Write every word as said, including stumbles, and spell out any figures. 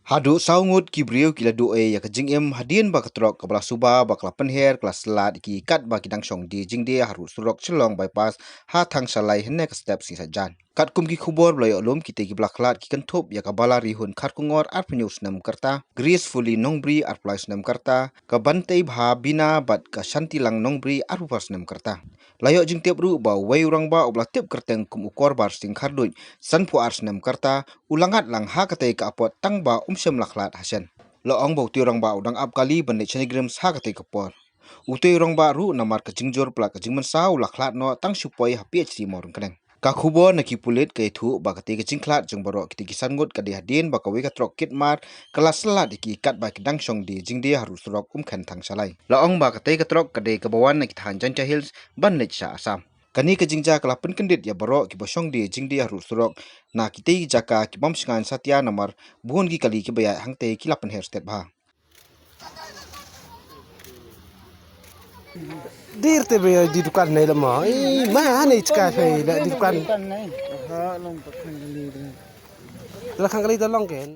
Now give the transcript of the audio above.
Haduh saw ngut ki briew ki la duh ei ïa ka jingim hadien ba ka trok kaba la suba ba ka la pynher ka la slat ïa ki katba ki dang shong die jingdie ha rud surok Shillong Bypass ha Thangshalai hynne ka step sngi Saitjaiñ. Katkum ki khubor ba la ïoh lum, kitei kiba la khlad ki kynthup ïa ka Balarihun Kharkongor arphew hynñiew snem ka rta, Gracefully Nongbri arphew lai snem ka rta, ka Banteibha Bina bad ka Shantilang Nongbri arphew phra snem ka rta. La ïoh jingtip ruh ba uwei u rangbah uba la tip kyrteng kum u Korbar Singh Kharduid, sanphew ar snem ka rta, u la ngat lang ha katei ka apot tang ba um shym la khlad hashen. La ong ba utei u rangbah u dang ap kali ban leit shane GRIHMS ha katei ka por. Utei u rangbah ruh namar ka jingjur palat ka jingmynsaw u la khlad noh tang shu poi ha PHC Mawryngkneng. Ka khubor na ki pulit ka ïathuh ba katei ka jingkhlad jong baroh kitei ki san ngut ka dei hadien ba kawei ka trok kit mar ka la slat ïa ki katba ki dang shong die jingdie ha rud surok Umkhen Thangshalai. La ong ba katei ka trok ka dei kaba wan na ki thaiñ Jaintia Hills ban leit sha Assam. Kane ka jingjia ka la pynkyndit ïa baroh kiba shong die jingdie ha rud surok na kitei ki jaka ki bym shngaiñ satia namar bun ki kali kiba ïaid hangtei ki la pynher stet bha. Dir te be di dukan nei lama. Eh, ma ha nei chka fe la di dukan. Dukan nei. Ha, long pa khang kali de. La khang kali da long ken.